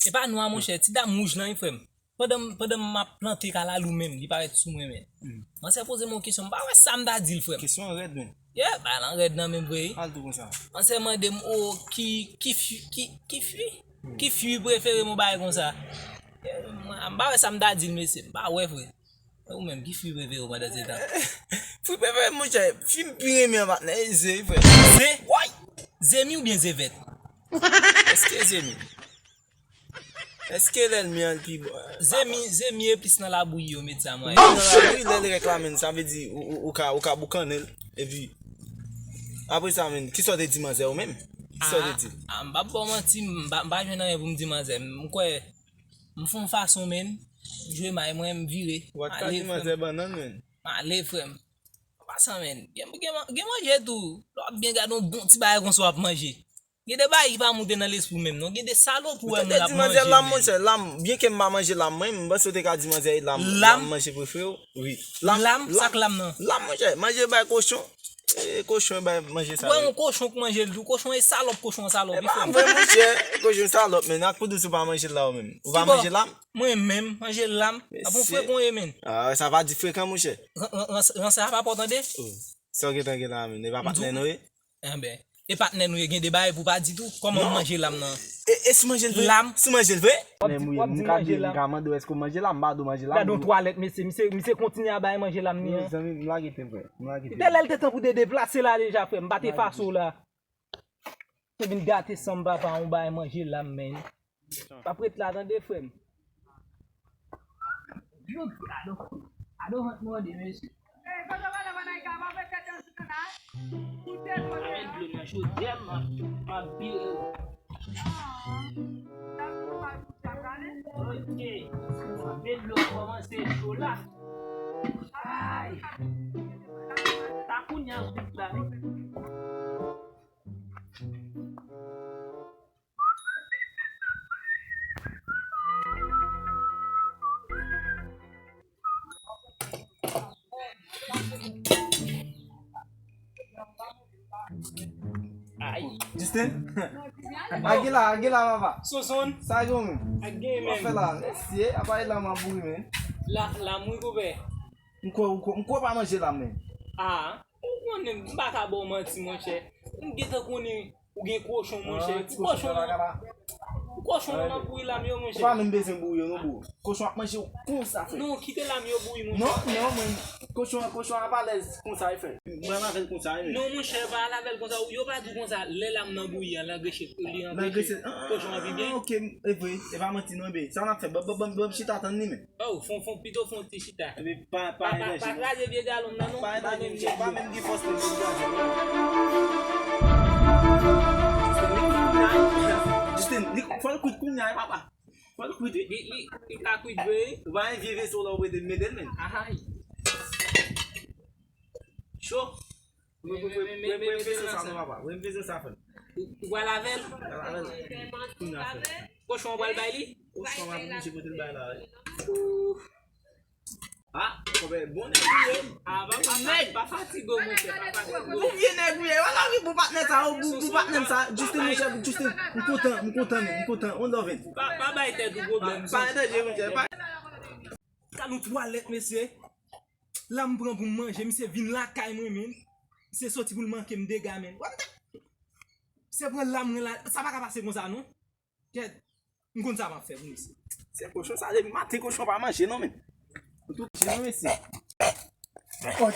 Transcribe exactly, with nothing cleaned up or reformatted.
E pa nwa, monchè, ti dam wouj lan, wi, frè m. Pandan m, pandan m ap plante kalalou menm, li parèt sou mwen, men. Manzè poze m yon kesyon, m pa wè sa m ta di l, frè m. Kesyon an rèd, men. Yeah, bagay lan rèd nan menm vre, wi. Al tou konsa. Manzè mande m, o, ki, ki fwi, ki, ki fwi? Ki fwi prefere m, yon bagay konsa. Yeah, m, m pa wè sa m ta di l, mesye, m pa wè, frè. E ou menm, ki fwi prefere w pandan se tan? Fwi prefere m, monchè, fwi m pi renmen an, patnè, e ze, wi, frè. Ze? Woy! Zemi oubyen ze vèt? Èske zemi? Èske lèlmi an l pi bon? Zemi, zemi e plis nan labouyi yo met sa mwen. Nan labouyi, lè l reklamen l, sa vle di ou, ou, ou ka, ou ka boukannen l. Epi, apre sa, men, kisa w te di manzè ou menm? Kisa w te di l? Ah, ah, m p ap ba w manti, m pa, m pa jwenn anyen pou m di manzè. M kwè, m fè yon fason, men, m jwe may mwen, m vire. Ou pa t ka di manzè bannann, men. M ale, frè m. An pasan, men, gen, gen, gen manje tou. Lè w ap byen gade yon bon ti bagay konsa w ap manje. Gen de bagay ki pa moute nan lespri w menm, non. Gen de salopri w wè moun ap manje, men. Lam, monchè, lam. Byenke m pa manje lam, mwen, m panse w te ka di manzè e lam, lam manje prefere w. Wi. Lam, lam, sa k lam nan? Lam, monchè, manje bay kochon. E kochon bay manje sa. Ou wè yon kochon k manje l tou, kochon e salòp, kochon salòp, wi, frè m. E pa vre, monchè, kochon salòp, men ak pou dous ou pa manje l la ou menm. Ou pa manje lam? Mwen menm, manje lam. Ap yon frekan w ye, men. Ah, sa pa di frekan, monchè. Ran, ran, ran, ran sa pa pòtande? Oh. Sa w gentan gen la, men. E pa patnè nou ye? Enben, e patnè nou ye, gen de bagay pou pa di tou. Kòman w manje lam nan? E, e si w manje l vre? Lam. Si w manje l vre? W ap di, w ap di manje lam. M ka mande w èske w manje lam, m pa di w manje lam. Gade yon twalèt, mesye, misye, misye kontinye ap bay manje lam ni an. Mezanmi, m lage tèt, frè. M lage tèt. Te lè l te tan pou te deplase la deja, frè m, m pa te efase w la. Te vin gate san m, papa, yon bay manje lam, men. W ap ret la, tande, frè m. Yo, I don't, I don't want money, mesye. Amèn dlo nan chodyè, m ap, m ap vire. Ok. Met dlo kòmanse cho la. Ay. Sa kounye a m la. Ay. Justin? Agila, agila, papa. Sonson. Sa gen menm? Ak gen menm. Fè la, mesye, apa e lam ap bouri, men. La, lam wi, konpè. M kwè, m kwè, m kwè pa manje lam, men. Ah, ou konnen, m pa ka ba w manti, monchè. M gentan konnen ou gen kochon, monchè. Ti kochon nan, kochon nan nan bouri lam yo, monchè. Ou pa menm bezwen bouri yo, non, bro. Kochon ap manje w konsa, frè. Non, kite lam yo bouri, monchè. Non, non, men kochon, kochon ap alèz konsa, wi, frè. Mwen avè l konsa, wi, men. Non, monchè, pa al avè l konsa. Yo pa di w konsa, lè lam nan bouyi an, l angrese, li angrese. Kochon an pi byen. Ok, e vre, e pa manti, non, byen. Sa n ap fè, ban, ban, ban, ban m chita tann li, men. Oh, fon, fon, pito fon ti chita. Epi pa, pa, pa, pa kraze vye galon nan, non. Pa menm gen, pa menm gen fòs pou l kraze. Justin, li, fò l kwit kounye a, papa. Fò l kwit, wi. Li, li, li ka kwit vre, wi. Ou pa yon vye veso la, ou prete m mete l, men. Ay. Cho. Mwen, mwen, mwen, mwen, mwen, mwen peze sa non, papa. Mwen peze sa, frè m. Ou, ou pral avè l? Pral avè l. Kounye a, frè. Kochon an pral bay li? Kochon an pral manje kote l bay la, wi. Ah, konpè, bon nèg ou ye. Ah, pa, pa, pa, pa fatige w, monchè, pa fatige w. Ou vye nèg ou ye. Wala, wi, bon patnè sa, o, bon, bon patnè sa. Justin, monchè, Justin, m kontan, m kontan, men, m kontan. On love it. Pa, pa bay tèt ou pwoblèm, pa, pa, monchè, pa. Sa nou twalèt, mesye. Lam pran pou m manje, misye vin lakay mwen, men. Misye soti pou l manke m dega, men. What the? Misye pran lam mwen la, sa pa ka pase konsa, non. Kèt, m konn sa m ap fè pou misye. Se kochon sa, depi maten kochon pa manje, non, men. Ou tou manje, non, mesye. Oh,